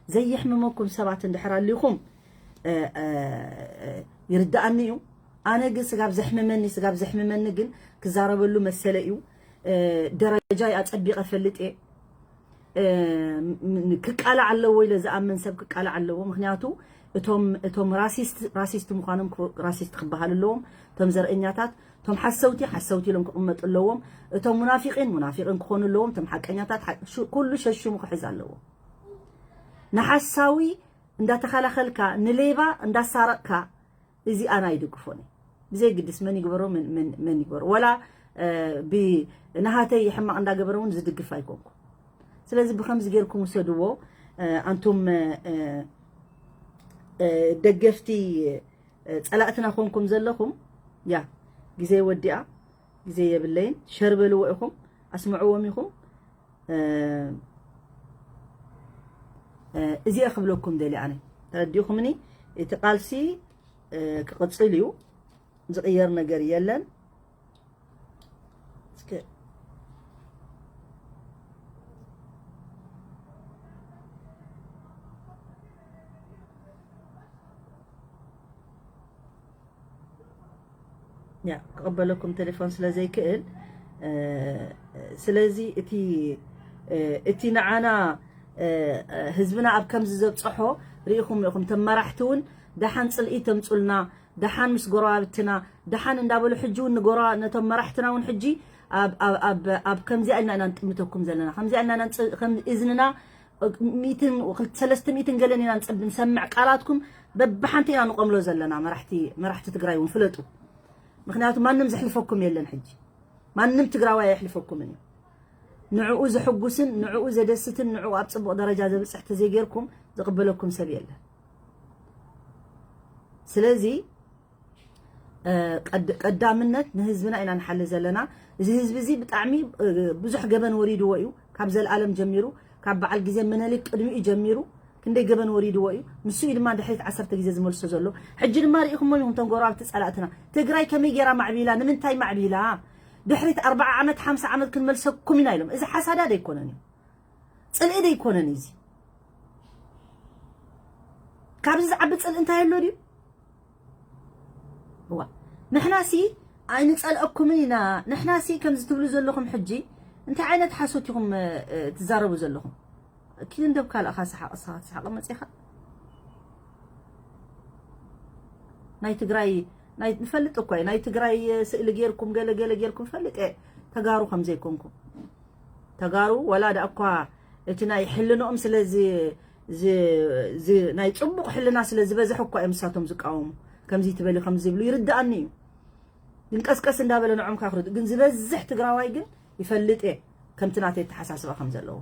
ዘየሕምመኩም ሰባት እንድሕር ኣሊኹም፣ እ፣ እ፣ እ፣ ይርድኣኒ እዩ። ኣነ ግን ስጋብ ዘሕምመኒ፣ ስጋብ ዘሕምመኒ ግን ክዛረበሉ መሰለ እዩ። እ፣ ደረጃይ ኣጸቢቐ ፈልጥ እየ። እ፣ ም-፣ ክቃላዕ ኣለዎ ኢለ ዝኣምን ሰብ ክቃላዕ ኣለዎ። ምኽንያቱ እቶም፣ እቶም ራሲስት፣ ራሲስት ምዃኖም ክፍ-፣ ራሲስት ክበሃሉ ኣለዎም። እቶም ዘርእኛታት፣ እቶም ሓሰውቲ፣ ሓሰውቲ ኢሎም ክቕመጡ ኣለዎም። እቶም ሙናፊቒን፣ ሙናፊቒን ክኾኑ ኣለዎም። እቶም ሓቀኛታት፣ ሓ-፣ ሹ-፣ ኩሉ ሸሽሙ ክሕዝ ኣለዎ። ንሓሳዊ እንዳተኸላኸልካ፣ ንሌባ እንዳሳረቕካ፣ እዚ ኣነ ኣይድግፎን እየ። ብዘይ ግድስ መን ይግበሮ፣ መን፣ መን፣ መን ይግበሮ። ወላ፣ እ፣ ብ-፣ ንሃተይ ሕማቕ እንዳገበረ እውን ዝድግፍ ኣይኮንኩ። ስለዚ ብኸምዚ ጌርኩም ውሰድዎ። እ፣ ኣንቱም፣ እ፣ እ፣ ደገፍቲ፣ እ፣ ጸላእትና ኮንኩም ዘለኹም፣ ያ፣ ግዜ ወዲኣ፣ ግዜ የብለይን። ሸር በልዎ ኢኹም፣ ኣስምዕዎም ኢኹም። እ፣ እ፣ እዚኣ ክብለኩም ደልየ ኣነ። ተረዲእኹምኒ? እቲ ቃልሲ፣ እ፣ ክቕጽል እዩ። ዝቕየር ነገር የለን። እስከ ያ፣ ክቕበለኩም ቴሌፎን ስለ ዘይክእል፣ እ፣ ስለዚ እቲ፣ እ፣ እቲ ንዓና፣ እ፣ እ፣ ህዝብና ኣብ ከምዚ ዘብጽሖ ርኢኹም ኢኹም። ተመራሕቲ እውን ደሓን ጽልኢ ተምጹልና፣ ደሓን ምስ ጎረባብትና፣ ደሓን እንዳበሉ ሕጂ እውን ንጎረ-፣ ነቶም መራሕትና እውን ሕጂ ኣብ፣ ኣብ፣ ኣብ፣ ኣብ ከምዚኣ ኢልና ኢና ንጥምተኩም ዘለና። ከምዚኣ ኢልና ኢና ንጽ-፣ ከም እዝንና ሚእትን፣ ሰለስተ ሚእትን ገለን ኢና ንጽብ-፣ ንሰምዕ ቃላትኩም በብሓንቲ ኢና ንቆምሎ ዘለና። መራሕቲ፣ መራሕቲ ትግራይ እውን ፍለጡ። ምኽንያቱ ማንም ዘሕልፈኩም የለን ሕጂ። ማንም ትግራዋይ ኣየሕልፈኩምን እዩ። ንዕኡ ዘሕጉስን ንዕኡ ዘደስትን ንዕኡ ኣብ ጽቡቕ ደረጃ ዘብጽሕ ተዘይጌርኩም ዝቕበለኩም ሰብ የለን። ስለዚ፣ እ፣ ቀድ-፣ ቀዳምነት ንህዝብና ኢና ንሓሊ ዘለና። እዚ ህዝቢ እዚ ብጣዕሚ፣ እ፣ ብዙሕ ገበን ወሪድዎ እዩ። ካብ ዘልኣለም ጀሚሩ፣ ካብ በዓል ግዜ ምኒልክ ቅድሚኡ ጀሚሩ ክንደይ ገበን ወሪድዎ እዩ። ንሱ እዩ ድማ ድሕሪት ዓሰርተ ግዜ ዝመልሶ ዘሎ። ሕጂ ድማ ርኢኹሞ ኢኹም፣ እቶም ጎረባብቲ ጸላእትና። ትግራይ ከመይ ጌራ ማዕቢላ? ንምንታይ ማዕቢላ? ድሕሪት ኣርብዓ ዓመት፣ ሓምሳ ዓመት ክንመልሰኩም ኢና ኢሎም። እዚ ሓሳዳ ዶ ኣይኮነን እዩ? ጽልኢ ዶ ኣይኮነን እዩ እዚ? ካብዚ ዝዓቢ ጽልኢ እንታይ ኣሎ ድዩ? እዋ፣ ንሕናሲ ኣይንጸልአኩምን ኢና። ንሕናሲ ከምዚ ትብሉ ዘለኹም ሕጂ እንታይ ዓይነት ሓሶት ኢኹም፣ እ፣ እ፣ ትዛረቡ ዘለኹም? ኪድ እንደብ ካልእኻ ሰሓቕ፣ ንስኻ ትስሓቕ መጺኻ። ናይ ትግራይ ናይ ንፈልጥ እኮ እዩ። ናይ ትግራይ ስእሊ ጌርኩም ገለ ገለ ጌርኩም ፈልጥ እየ። ተጋሩ ከም ዘይኮንኩም። ተጋሩ ወላ ደኣ እኳ እቲ ናይ ሕልንኦም ስለ ዝ- ዝ- ዝ- ናይ ጽቡቕ ሕልና ስለ ዝበዝሕ እኳ እዮም ንሳቶም ዝቃወሙ። ከምዚ ትበሊ ከምዚ ዝብሉ ይርድኣኒ እዩ። ግን ቀስቀስ እንዳበለ ንዖም ካክርዱ። ግን ዝበዝሕ ትግራዋይ ግን ይፈልጥ እየ ከምቲ ናተይ ኣተሓሳስባ ከም ዘለዎ።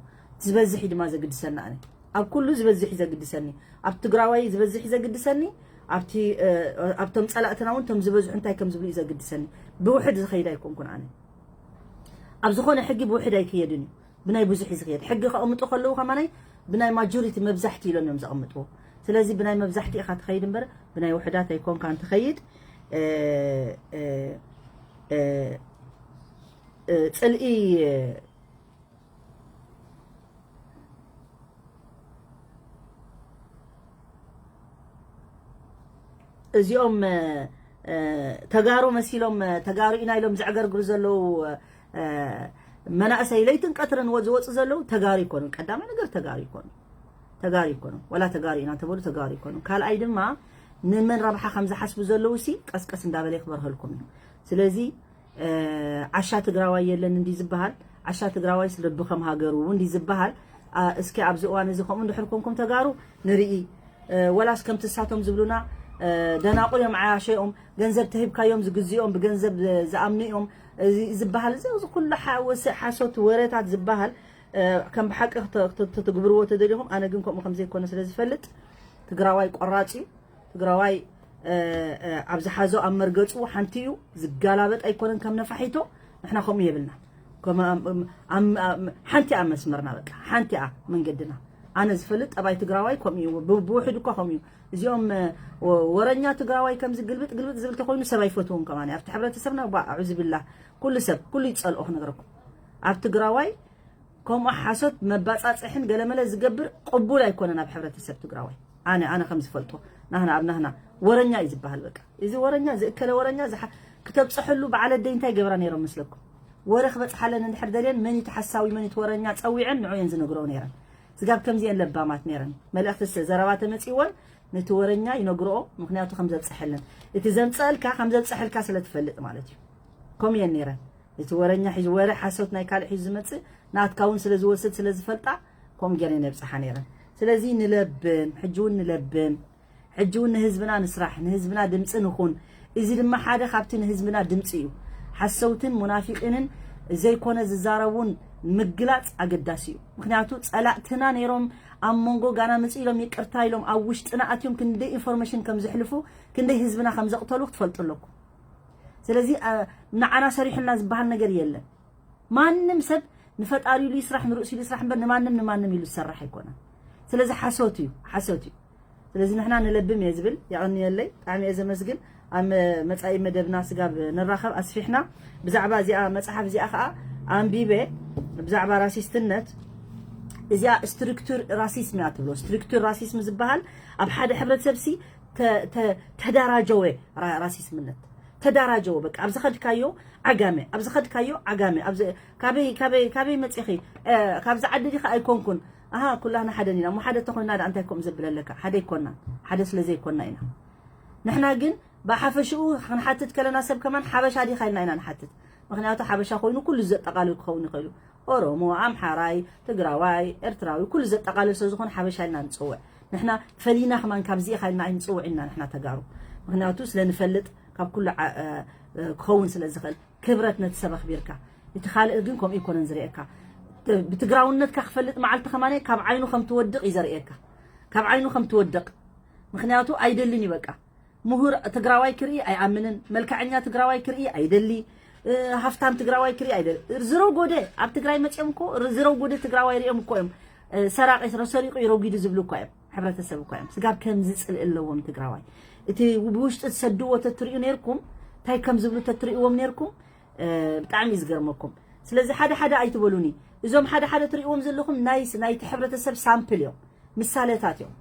ዝበዝሕ እዩ ድማ ዘግድሰኒ ኣነ። ኣብ ኩሉ ዝበዝሕ እዩ ዘግድሰኒ። ኣብ ትግራዋይ ዝበዝሕ እዩ ዘግድሰኒ። ኣብቲ እ፣ ኣብቶም ጸላእትና እውን እቶም ዝበዝሑ እንታይ ከም ዝብሉ እዩ ዘግድሰኒ። ብውሕድ ዝኸይድ ኣይኮንኩን ኣነ። ኣብ ዝኾነ ሕጊ ብውሕድ ኣይክየድን እዩ። ብናይ ብዙሕ እዩ ዝኸይድ። ሕጊ ከቐምጡ ከለዉ ከማናይ ብናይ ማጆሪቲ መብዛሕቲ ኢሎም እዮም ዘቐምጥዎ። ስለዚ ብናይ መብዛሕቲ ኢኻ ትኸይድ እምበር ብናይ ውሕዳት ኣይኮንካን ትኸይድ። እ፣ እ፣ እ፣ እ፣ ጽልኢ እዚኦም እ፣ እ፣ ተጋሩ መሲሎም እ፣ ተጋሩ ኢና ኢሎም ዘዕገርግሩ ዘለዉ እ፣ መናእሰይ ለይትን ቀትርን ወ- ዝወፁ ዘለዉ ተጋሩ ይኮኑ። ቀዳማይ ነገር ተጋሩ ይኮኑ። ተጋሩ ይኮኑ። ወላ ተጋሩ ኢና ተበሉ ተጋሩ ይኮኑ። ካልኣይ ድማ ንመን ረብሓ ከም ዝሓስቡ ዘለዉ ሲ ቀስቀስ እንዳበለ ክበርሀልኩም እዩ። ስለዚ እ፣ ዓሻ ትግራዋይ የለን እንዲ ዝበሃል፣ ዓሻ ትግራዋይስ ልቢ ከም ሃገሩ እንዲ ዝበሃል። አ፣ እስኪ ኣብዚ እዋን እዚ ከምኡ እንድሕር ኮንኩም ተጋሩ ንርኢ። እ፣ ወላስ ከምቲ እሳቶም ዝብሉና እ፣ ደናቁር እዮም፣ ዓያሸ እዮም፣ ገንዘብ ተሂብካዮም ዝግዝኦም ብገንዘብ እ፣ ዝኣምኑ እዮም። እዚ ዝበሃል እዚ እዚ ኩሉ ሓወሲ ሓሶት ወረታት ዝበሃል እ፣ ከም ብሓቂ ክተ- ክተ- ክትትግብርዎ ተደሊኹም፣ ኣነ ግን ከምኡ ከም ዘይኮነ ስለ ዝፈልጥ ትግራዋይ ቆራፅ እዩ። ትግራዋይ እ፣ እ፣ ኣብ ዝሓዞ ኣብ መርገፁ ሓንቲ እዩ። ዝጋላበጥ ኣይኮነን ከም ነፋሒቶ። ንሕና ከምኡ የብልና። ከም ኣም- ኣም- ኣም- ኣም- ሓንቲ እያ መስመርና፣ በቃ ሓንቲ እያ መንገድና። ኣነ ዝፈልጥ ጠባይ ትግራዋይ ከምኡ እዩ። ብ- ብውሕድ እኳ ከምኡ እዩ። እዚኦም እ፣ ወ- ወረኛ ትግራዋይ ከምዚ ግልብጥ ግልብጥ ዝብል ተኮይኑ ሰብ ኣይፈትዎም ከማን ኣብቲ ሕብረተሰብና። ባ ኣዑዝብላ ኩሉ ሰብ ኩሉ ይፀልኦ ክነግረኩም ኣብ ትግራዋይ ከምኡ ሓሶት መባፃፅሕን ገለመለ ዝገብር ቅቡል ኣይኮነን ኣብ ሕብረተሰብ ትግራዋይ። ኣነ ኣነ ከም ዝፈልጦ ናህና ኣብ ናህና ወረኛ እዩ ዝበሃል። በቃ እዚ ወረኛ ዝእከለ ወረኛ ዝሓ- ክተብፅሐሉ በዓል ኣደይ እንታይ ገብራ ነይሮም መስለኩም? ወረ ክበፅሓለን እንድሕር ደልየን መን እቲ ሓሳዊ መን እቲ ወረኛ ፀዊዐን ንዑ እየን ዝነግረኦ ነይረን። ስጋብ ከምዚአን ለባማት ነይረን። መልእኽቲ ስ- ዘረባ ተመፂወን ነቲ ወረኛ ይነግረኦ፣ ምክንያቱ ከም ዘብፀሐለን። እቲ ዘምፀአልካ ከም ዘብፀሐልካ ስለ ትፈልጥ ማለት እዩ። ከምኡ እየን ነይረን። እቲ ወረኛ ሒዙ ወረ ሓሶት ናይ ካልእ ሒዙ ዝመጽእ ናትካ እውን ስለ ዝወስድ ስለ ዝፈልጣ ከምኡ ገይረን የብጽሓ ነይረን። ስለዚ ንለብም፣ ሕጂ እውን ንለብም፣ ሕጂ እውን ንህዝብና ንስራሕ፣ ንህዝብና ድምፂ ንኹን። እዚ ድማ ሓደ ካብቲ ንህዝብና ድምፂ እዩ። ሓሰውትን ሙናፊቂንን ዘይኮነ ዝዛረቡን ምግላፅ ኣገዳሲ እዩ። ምክንያቱ ፀላእትና ነይሮም ኣብ መንጎ ጋና ምፅ ኢሎም ይቅርታ ኢሎም ኣብ ውሽጥና ኣትዮም ክንደይ ኢንፎርሜሽን ከም ዝሕልፉ ክንደይ ህዝብና ከም ዘቕተሉ ክትፈልጡ ኣለኩም። ስለዚ አ፣ ንዓና ሰሪሑልና ዝበሃል ነገር የለን። ማንም ሰብ ንፈጣሪ ኢሉ ይስራሕ ንርእሱ ኢሉ ይስራሕ እምበር ንማንም ንማንም ኢሉ ዝሰርሕ ኣይኮነን። ስለዚ ሓሶት እዩ፣ ሓሶት እዩ። ስለዚ ንሕና ንለብም እየ ዝብል። የቐንየለይ፣ ብጣዕሚ እየ ዘመስግን። ኣብ መ- መጻኢ መደብና ስጋብ ንራኸብ ኣስፊሕና ብዛዕባ እዚኣ መጽሓፍ እዚኣ ከዓ ኣንቢበ ብዛዕባ ራሲስትነት እዚኣ ስትሩክቱር ራሲስም እያ ትብሎ። ስትሩክቱር ራሲስም ዝበሃል ኣብ ሓደ ሕብረተሰብ ሲ ተ- ተ- ተዳራጀወ ራ- ራሲስምነት ተዳራጀወ። በቃ ኣብ ዝኸድካዮ ዓጋመ፣ ኣብ ዝኸድካዮ ዓጋመ፣ ኣብ ዝ- ካበይ ካበይ ካበይ መጺኺ እ፣ ካብዚ ዓዲ ዲኻ ኣይኮንኩን ኣሃ ኩላህና ሓደ ዲና እሞ ሓደ ተኾይና ደኣ እንታይ ከምኡ ዘብለለካ ሓደ ኣይኮና ሓደ ስለ ዘይኮና ኢና ንሕና ግን ብሓፈሽኡ ክንሓትት ከለና ሰብ ከማን ሓበሻ ዲኻ ኢልና ኢና ንሓትት ምክንያቱ ሓበሻ ኮይኑ ኩሉ ዘጠቓልል ክኸውን ይኽእል እዩ ኦሮሞ ኣምሓራይ ትግራዋይ ኤርትራዊ ኩሉ ዘጠቓልል ስለ ዝኾነ ሓበሻ ኢልና ንፅውዕ ንሕና ፈሊና ከማን ካብዚ ኢኻ ኢልና ኣይንፅውዕ ኢና ንሕና ተጋሩ ምክንያቱ ስለ ንፈልጥ ካብ ኩሉ ዓ- እ- እ- ክኸውን ስለ ዝኽእል ክብረት ነቲ ሰብ ኣኽቢርካ እቲ ካልእ ግን ከምኡ ኣይኮነን ዝርእየካ ት- ብትግራውነትካ ክፈልጥ መዓልቲ ከማን ካብ ዓይኑ ከም ትወድቕ እዩ ዘርእየካ ካብ ዓይኑ ከም ትወድቕ ምክንያቱ ኣይደልን እዩ በቃ ምሁር ትግራዋይ ክርኢ ኣይኣምንን መልክዐኛ ትግራዋይ ክርኢ ኣይደሊ እ፣ ሃፍታም ትግራዋይ ክርኢ ኣይደሊ ዝረጎደ ኣብ ትግራይ መፅኦም እኮ ዝረጎደ ትግራዋይ ሪኦም እኮ እዮም እ፣ ሰራቂ ስረ ሰሪቁ ይረጉዱ ዝብሉ እኮ እዮም ሕብረተሰብ እኮ እዮም ስጋብ ከምዚ ፅልኢ ኣለዎም ትግራዋይ እቲ ብውሽጢ ትሰድዎ ተትሪኡ ነርኩም እንታይ ከም ዝብሉ ተትሪእዎም ነርኩም እ፣ ብጣዕሚ እዩ ዝገርመኩም ስለዚ ሓደ ሓደ ኣይትበሉኒ እዞም ሓደ ሓደ ትሪእዎም ዘለኹም ናይ ናይቲ ሕብረተሰብ ሳምፕል እዮም ምሳሌታት እዮም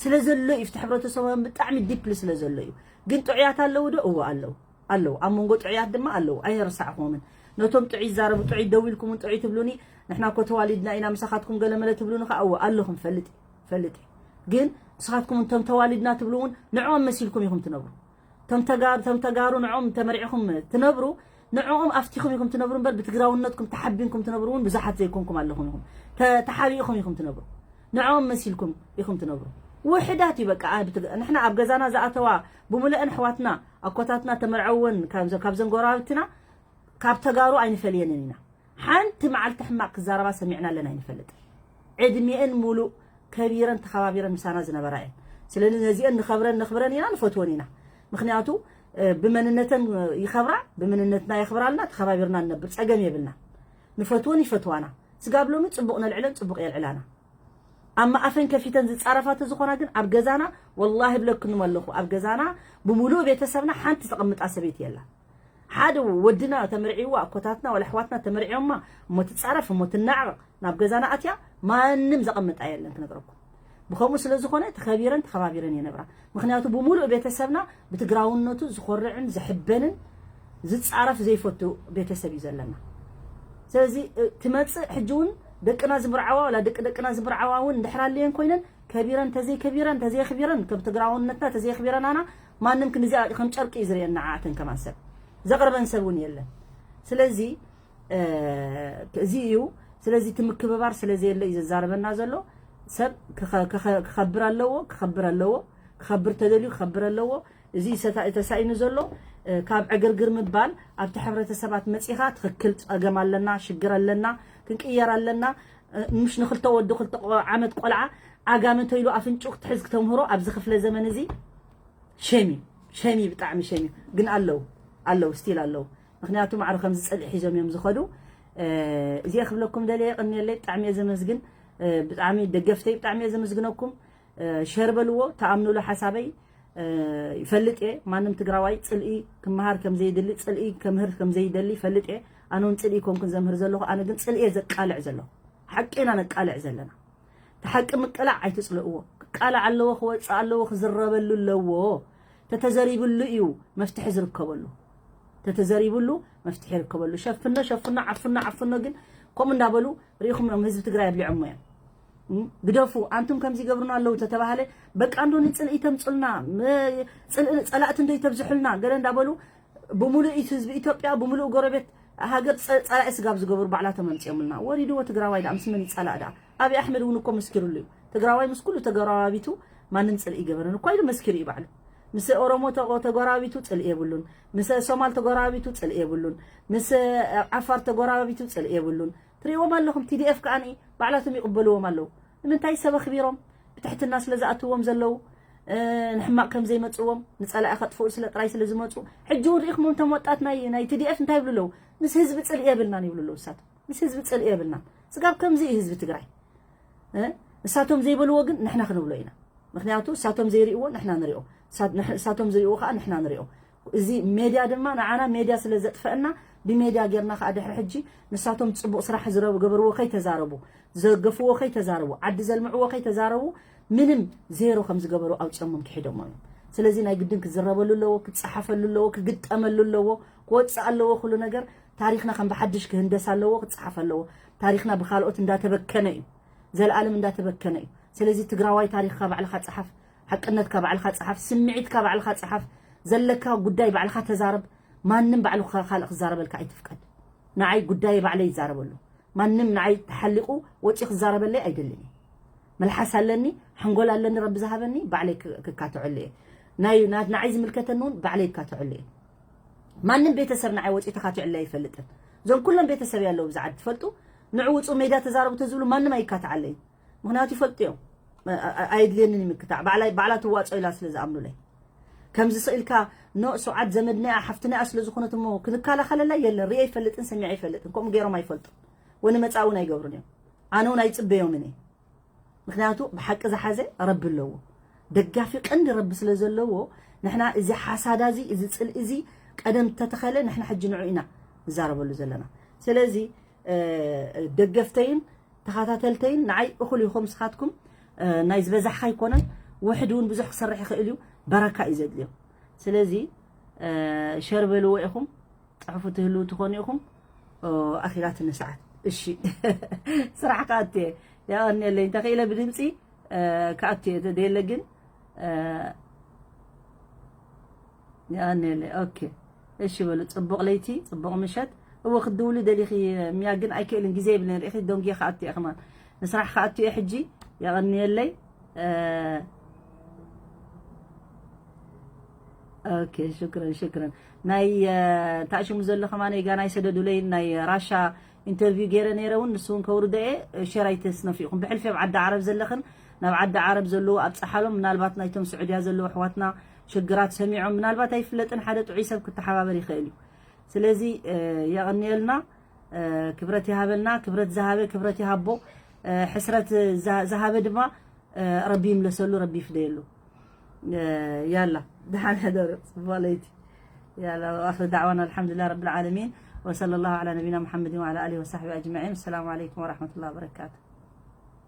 ስለ ዘሎ እዩ እቲ ሕብረተሰቦም ብጣዕሚ ዲፕሊ ስለ ዘሎ እዩ ግን ጥዑያት ኣለዉ ዶ እዎ ኣለዉ ኣለዉ ኣብ መንጎ ጥዑያት ድማ ኣለዉ ኣይረሳዕኹምን ነቶም ጥዑይ ይዛረቡ ጥዑይ ደው ኢልኩምን ጥዑይ ትብሉኒ ንሕና እኮ ተዋሊድና ኢና ምሳኻትኩም ገለመለ ትብሉኒ ከዓ እዎ ኣለኹም ፈልጥ ፈልጥ ግን ንስኻትኩም እንቶም ተዋሊድና ትብሉ እውን ንዕኦም መሲልኩም ኢኹም ትነብሩ እቶም ተጋሩ እቶም ተጋሩ ንዕኦም ተመሪዕኹም ትነብሩ፣ ንዕኦም ኣፍቲኹም ኢኹም ትነብሩ እምበር ብትግራውነትኩም ተሓቢንኩም ትነብሩ እውን ብዙሓት ዘይኮንኩም ኣለኹም ኢኹም። ተ- ተሓቢእኹም ኢኹም ትነብሩ። ንዕኦም መሲልኩም ኢኹም ትነብሩ። ውሕዳት እዩ በቃ። ኣብ ትግ- ንሕና ኣብ ገዛና ዝኣተዋ ብምልአን ኣሕዋትና ኣኮታትና ተመርዐወን ካብ ዘ- ካብ ዘንጎራብትና ካብ ተጋሩ ኣይንፈልየንን ኢና። ሓንቲ መዓልቲ ሕማቕ ክዛረባ ሰሚዕናለን ኣይንፈልጥን። ዕድሚኤን ሙሉእ ከቢረን ተኸባቢረን ምሳና ዝነበራ እየን። ስለዚ ነዚአን ንኸብረን ነኽብረን ኢና ንፈትወን ኢና። ምክንያቱ ብመንነተን ይኸብራ፣ ብመንነትና የኽብራልና፣ ተኸባቢርና ንነብር፣ ፀገም የብልና። ንፈትወን ይፈትዋና። ስጋብ ሎሚ ፅቡቕ ነልዕለን ፅቡቕ የልዕላና። ኣብ ማኣፈን ከፊተን ዝፃረፋ ተዝኾና ግን ኣብ ገዛና ወላሂ ብለክንም ኣለኹ ኣብ ገዛና ብምሉእ ቤተሰብና ሓንቲ ተቐምጣ ሰበይቲ የላ። ሓደ ወድና ተመርዒዎ ኣኮታትና ወላ ኣሕዋትና ተመርዒዮማ እሞ ትፃረፍ እሞ ትናዕቕ ናብ ገዛና ኣትያ ማንም ዘቐምጣ የለን ክነግረኩም። ብኸምኡ ስለ ዝኾነ ተኸቢረን ተኸባቢረን የነብራ። ምክንያቱ ብምሉእ ቤተሰብና ብትግራውነቱ ዝኾርዕን ዝሕበንን ዝፃረፍ ዘይፈቱ ቤተሰብ እዩ ዘለና። ስለዚ ትመፅእ ሕጂ እውን ደቅና ዝምርዓዋ ወላ ደቂ ደቅና ዝምርዓዋ እውን እንድሕር ኣለየን ኮይነን ከቢረን ተዘይከቢረን ተዘየኽቢረን ከም ትግራውነትና ተዘየኽቢረናና ማንም ክንዚኣ ከም ጨርቂ እዩ ዝርእየን ንዓኣተን ከማን ሰብ ዘቕርበን ሰብ እውን የለን። ስለዚ እዚ እዩ። ስለዚ እቲ ምክብባር ስለ ዘየለ እዩ ዘዛረበና ዘሎ። ሰብ ክኸብር ኣለዎ ክኸብር ኣለዎ ክኸብር ተደልዩ ክኸብር ኣለዎ። እዚ ተሳኢኑ ዘሎ ካብ ዕግርግር ምባል ኣብቲ ሕብረተሰባት መፂኻ ትኽክል ፀገም ኣለና ሽግር ኣለና ክንቅየር ኣለና። ምሽ ንክልተ ወዲ ክልተ ዓመት ቆልዓ ዓጋመ እንተይሉ ኣፍንጭኡ ክትሕዝ ክተምህሮ ኣብዚ ክፍለ ዘመን እዚ ሸሚ ሸሚ ብጣዕሚ ሸሚ ግን ኣለዉ ኣለዉ ስቲል ኣለዉ። ምክንያቱ ማዕረ ከምዚ ፅልኢ ሒዞም እዮም ዝኸዱ። እዚኣ ክብለኩም ደልየ የቐንየለይ ብጣዕሚ እየ ዘመስግን። ብጣዕሚ ደገፍተይ ብጣዕሚ እየ ዘመስግነኩም። ሸር በልዎ ተኣምኑሉ ሓሳበይ። ይፈልጥ እየ ማንም ትግራዋይ ፅልኢ ክመሃር ከምዘይድሊ ፅልኢ ከምህር ከምዘይደሊ ይፈልጥ እየ። ኣነ እውን ፅልኢ ኮንኩን ዘምህር ዘለኹ ኣነ ግን ፅልኢ እየ ዘቃልዕ ዘለኹ። ሓቂ ኢና ነቃልዕ ዘለና። እቲ ሓቂ ምቅላዕ ኣይትፅልእዎ። ክቃላዕ ኣለዎ ክወፅእ ኣለዎ ክዝረበሉ ኣለዎ። ተተዘሪብሉ እዩ መፍትሒ ዝርከበሉ። ተተዘሪብሉ መፍትሒ ይርከበሉ። ሸፍኖ ሸፍኖ ዓፍኖ ዓፍኖ ግን ከምኡ እንዳበሉ ሪኢኹም እዮም ህዝቢ ትግራይ ኣብሊዖሞ እዮም። ግደፉ ኣንቱም ከምዚ ይገብሩና ኣለዉ ተተባሃለ በቃ እንዶ ንፅልኢ ተምፁልና ፀላእቲ እንዶ ይተብዝሑልና ገለ እንዳበሉ ብምሉእ ህዝቢ ኢትዮጵያ ብምሉእ ጎረቤት ሃገር ፀላኢ ስጋብ ዝገብሩ ባዕላቶም ኣምፅኦምልና። ወሪድዎ ትግራዋይ ደኣ ምስ መን ይፃላእ ደኣ? ኣብይ ኣሕመድ እውን እኮ መስኪሩሉ እዩ። ትግራዋይ ምስ ኩሉ ተጎራባቢቱ ማንም ፅልኢ ይገበረን እኳ ኢሉ መስኪሩ እዩ ባዕሉ። ምስ ኦሮሞ ተጎራቢቱ ፅልኢ የብሉን። ምስ ሶማል ተጎራቢቱ ፅልኢ የብሉን። ምስ ዓፋር ተጎራባቢቱ ፅልኢ የብሉን። ትሪእዎም ኣለኹም ቲዲኤፍ ከኣ ባዕላቶም ይቕበልዎም ኣለዉ። ንምንታይ ሰብ ኣኽቢሮም ብትሕትና ስለ ዝኣትዎም ዘለዉ ንሕማቕ ከም ዘይመፅዎም ንፀላኢ ከጥፍኡ ስለ ጥራይ ስለ ዝመፁ ሕጂ እውን ርኢኹም እቶም ወጣት ናይ ናይ ቲዲኤፍ እንታይ ይብሉ ኣለዉ? ምስ ህዝቢ ፅልኢ የብልናን ይብሉ ኣለዉ እሳቶም። ምስ ህዝቢ ፅልኢ የብልናን። ስጋብ ከምዚ እዩ ህዝቢ ትግራይ። እሳቶም ዘይበልዎ ግን ንሕና ክንብሎ ኢና። ምክንያቱ እሳቶም ዘይርእዎ ንሕና ንሪኦ። እሳቶም ዝርእዎ ከዓ ንሕና ንሪኦ። እዚ ሜድያ ድማ ንዓና ሜድያ ስለ ዘጥፈአና ብሜድያ ጌርና ከዓ ድሕሪ ሕጂ ንሳቶም ፅቡቕ ስራሕ ዝገበርዎ ከይተዛረቡ ዘገፍዎ ከይተዛረቡ ዓዲ ዘልምዕዎ ከይተዛረቡ ምንም ዜሮ ከም ዝገበሩ ኣውፅኦሞም ክሒዶሞ እዮም። ስለዚ ናይ ግድን ክዝረበሉ ኣለዎ ክፀሓፈሉ ኣለዎ ክግጠመሉ ኣለዎ ክወፅእ ኣለዎ ኩሉ ነገር። ታሪክና ከም ብሓድሽ ክህንደስ ኣለዎ ክፀሓፍ ኣለዎ። ታሪክና ብካልኦት እንዳተበከነ እዩ። ዘለኣለም እንዳተበከነ እዩ። ስለዚ ትግራዋይ ታሪክካ ባዕልካ ፀሓፍ። ሓቅነትካ ባዕልካ ፀሓፍ። ስምዒትካ ባዕልካ ፀሓፍ። ዘለካ ጉዳይ ባዕልካ ተዛረብ። ማንም ባዕሉ ካልእ ክዛረበልካ ኣይትፍቀድ። ንዓይ ጉዳይ ባዕለይ ይዛረበሉ። ማንም ንዓይ ተሓሊቑ ወፂኡ ክዛረበለይ ኣይደልን እየ። መልሓስ ኣለኒ፣ ሓንጎል ኣለኒ ረቢ ዝሃበኒ ባዕለይ ክካትዐሉ እየ። ናይ ንዓይ ዝምልከተኒ እውን ባዕለይ ይካትዐሉ እየ። ማንም ቤተሰብ ንዓይ ወፂኡ ተኻቲዑለይ ኣይፈልጥን። እዞም ኩሎም ቤተሰብ ኣለዉ ብዛ ዓዲ ትፈልጡ። ንዑ ውፁ ሜድያ ተዛረቡ ተዝብሉ ማንም ኣይካትዓለይ። ምክንያቱ ይፈልጡ እዮም። ኣየድልየንን ይምክታዕ ባዕላ ትዋፅኦ ኢላ ስለ ዝኣምኑለይ። ከምዚ ስኢልካ ኖ ሰውዓት ዘመድናያ ሓፍትናያ ስለ ዝኾነት እሞ ክንከላኸለላ የለን። ርየ ይፈልጥን ሰሚዐ ይፈልጥን ከምኡ ገይሮም ኣይፈልጡን። ወንመፃ እውን ኣይገብሩን እዮም። ኣነ እውን ኣይፅበዮምን እየ። ምክንያቱ ብሓቂ ዝሓዘ ረቢ ኣለዎ። ደጋፊ ቀንዲ ረቢ ስለ ዘለዎ ንሕና እዚ ሓሳዳ እዚ እዚ ፅልኢ እዚ ቀደም ተተኸለ ንሕና ሕጂ ንዑ ኢና ንዛረበሉ ዘለና። ስለዚ ደገፍተይን ተኸታተልተይን ንዓይ እኹል ኢኹም። ንስኻትኩም ናይ ዝበዛሕኻ ኣይኮነን። ውሕድ እውን ብዙሕ ክሰርሕ ይኽእል እዩ። በረካ እዩ ዘድልዮ። ስለዚ ሸር በልዎ ኢኹም። ፅሑፉ ትህልው ትኾኑ ኢኹም። ኣኺላትኒ ሰዓት እሺ። ስራሕ ክኣቱ እየ። የቐንየለይ እንተኽኢለ ብድምፂ ክኣቱ እየ ተደየለ ግን የቐንየለይ። ኦኬ፣ እሺ በሉ። ጽቡቕ ለይቲ፣ ጽቡቕ ምሸት። እወ፣ ክትድውሊ ደሊኺ፣ ሚያ፣ ግን ኣይክእልን፣ ግዜ የብልን። ርኢኺ፣ ደንጉየ ክኣቱ እየ ከማን፣ ንስራሕ ክኣቱ እየ ሕጂ። የቐንየለይ። እ፣ ኦኬ፣ ሽክረን፣ ሽክረን። ናይ፣ እ፣ እንታይ ሽሙ ዘሎ ከማን፣ ጋና ይሰደዱለይ፣ ናይ ራሻ ኢንተርቪው ገይረ ነይረ እውን፣ ንሱ እውን ከውርዶ እየ። ሸር ኣይተስነፊ ኢኹም። ብሕልፊ ኣብ ዓዲ ዓረብ ዘለኽን፣ ናብ ዓዲ ዓረብ ዘለዉ ኣብጽሓሎም። ምናልባት ናይቶም ስዑድያ ዘለዉ ኣሕዋትና ሽግራት ሰሚዖም፣ ምናልባት ኣይፍለጥን፣ ሓደ ጥዑይ ሰብ ክተሓባበር ይኽእል እዩ። ስለዚ፣ እ፣ የቐንየልና፣ እ፣ ክብረት ይሃበልና። ክብረት ዝሃበ ክብረት ይሃቦ፣ እ፣ ሕስረት ዝሃ-፣ ዝሃበ ድማ፣ እ፣ ረቢ ይምለሰሉ፣ ረቢ ይፍደየሉ። እ፣ ያላ፣ ደሓን ሕደሩ፣ ጽቡቕ ለይቲ። ያላ፣ ወኣኽሪ ዳዕዋና ኣልሓምዱሊላህ ረብል ዓለሚን፣ ወሰለ ላሁ ዓላ ነቢና ሙሓመድን ወዓላ ኣሊሂ ወሳሕቢ ኣጅመዒን። ሰላሙ ዓለይኩም ወራሕመቱላሂ ወበረካቱ።